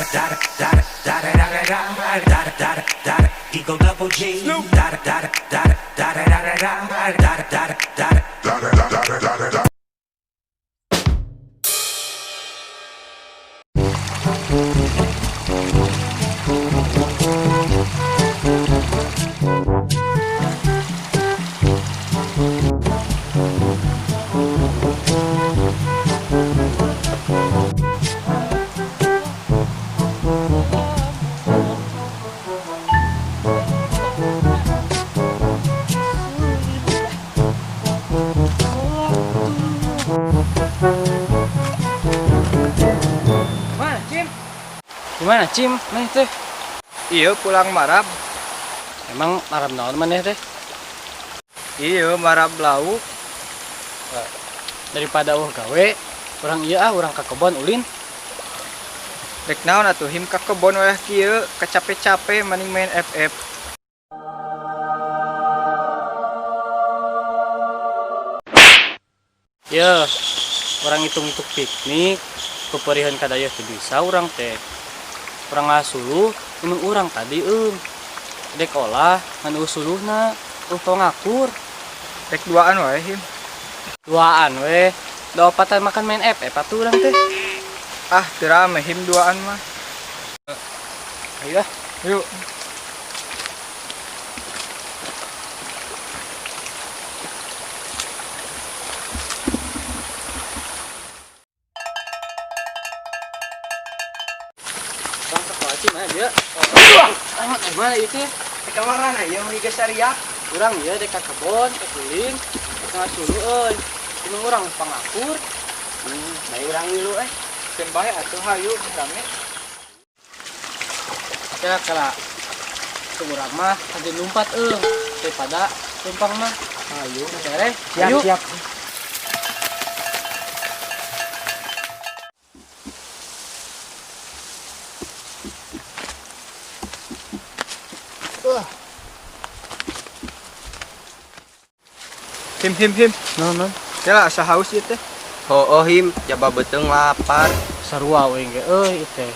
Da da da da da da da da da da Eagle double G. Da da da da da da da da da da da da da da da da. Mana, Cim? Gimana, Cim? Maneh teh? Iya, pulang marab. Emang marab naon maneh teh? Iya, marab lauk. Daripada euweuh gawe, urang ieu ah, urang ka kebon ulin. Rek naon atuh, Him, ka kebon wayah kieu? Kacape-cape, mending main FF. Ye, urang hitung-hitung piknik, peperihan kadaya teu bisa urang teh. Urang ngasuluh, indung urang tadi eung. Dek olah, ngan euweuh suluhna, euweuh pangakur. Rek duaan wae, Him? Duaan we, da opatan makan main FF atuh urang teh. Ah, teu rame, Him, duaan mah. Ayo ah. Yuk. Bang sekolah Cim, aya dia. Ah, mana ieu teh? Di kamarana ieu mah geus sariak? Urang ieu dek ka kebon, dek ulin, dek ngasuluh euy. Indung urang pangakur. Bae urang ngilu eh. Keun bae atuh, hayu rame. Ya kala ke urang mah kajeun lumpat euy daripada tumpang mah. Hayu. Tereh, Siap, ayo. siap. Him, Him, Him. Non, non. Kela asa haus ieu teh. Hooh, Him, jaba beuteung lapar. Sarua we ge euy ieu teh.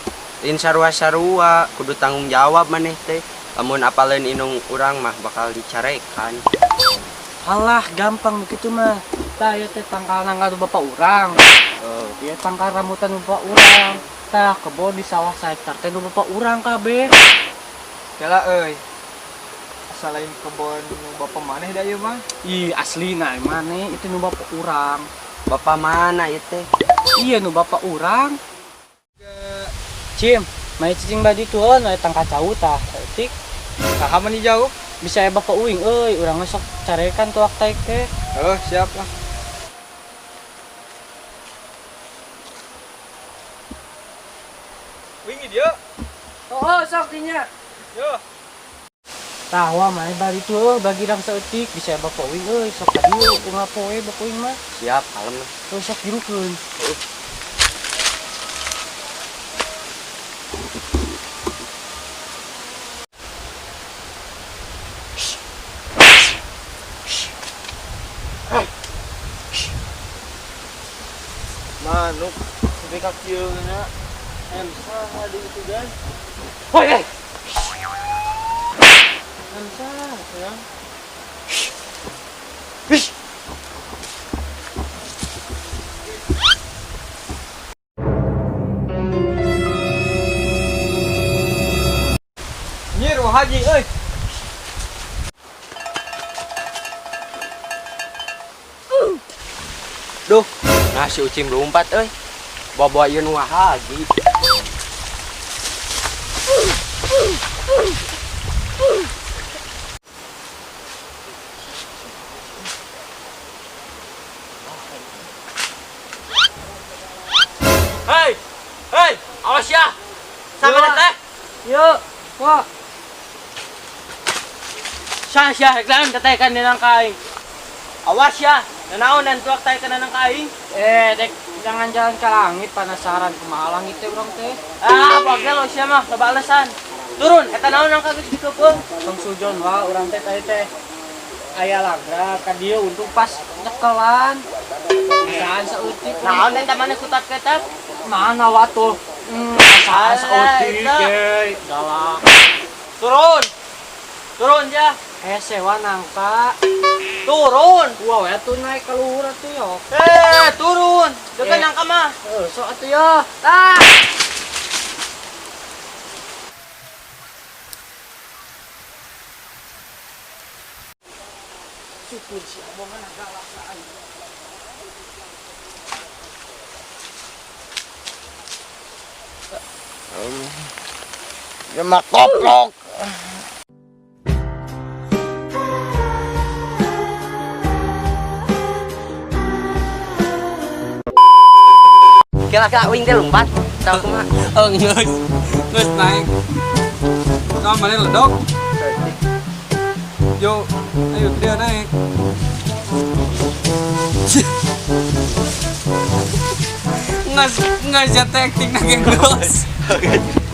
Lain sarua-sarua, kudu tanggung jawab maneh teh. Lamun apaleun indung urang mah bakal dicarekan. Alah, gampang begitu mah. Tah ieu teh tangkal nangka nu bapak urang. Oh. Ieu tangkal rambutan nu bapak urang. Tah kebon di sawah sahektar teh nu bapak urang kabeh. Kela euy. Asa lain kebon nu bapak maneh da ieu mah. Ih, aslina maneh itu nu bapak urang. Bapak mana ieu teh? Iya nu bapak urang. Cim, mai cicing badi tuh aya tangkal cau tah saeutik. Saha mah jauh? Bisa aya bapak uing euy, urang mah sok carekan tuak taek teh. Oh, siap lah. Wing dia. Oh, sok dinya. Yo. Tah wah maneh bari tuh bagi rang saeutik bisa aya bapak uing euy, sok ka dieu kumaha poe bapak uing mah. Siap, kalem. Tuh sok dirukeun. Manuk sampai ka kieu nya. Em saha di itu guys. Woi, eh. Em saha ya? Hish. Nyir wah haji euy. Duh, nah si Ucim lompat euy. Bawa-bawa ieu nu haji. Hei, hei, awas ya. Sama teh. Yuk, wah. Syah, syah, rek naon teteh kan dinang ka aing. Awas ya, nanaonan tuak teh kana nang ka aing. Dek, jangan jalan ke langit, penasaran kumaha langit teh urang teh. Ah, pagel lo sia mah, loba alasan. Turun, eta naon nang ka geus dikeupeuh. Tong sujon wah urang teh tadi teh. Aya lagra ka dieu untung pas nyekelan. Bisaan saeutik. Naon eta maneh kutat-ketat? Mana watuh? Alah, Saotik eta. eh. Galak. Turun. Turun ya. Eh, sewa nangka. Turun. Wah, we atuh naik ka luhur atuh yo. Eh, turun. Degan Eh. nangka mah. Eh, sok atuh yo. Ah. Ya mah koplok. Kira-kira uing teh lompat. Tahu kumaha? Oh, geus. Geus naik. Kamu mana ledok? Yo, ayo dia naik. Nggak, nggak jatuh acting nage geus.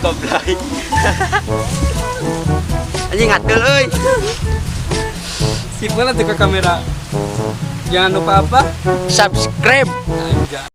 Goblok. Anjing ngatul euy. Sip banget tuh ke kamera. Jangan lupa apa? Subscribe. Anjay.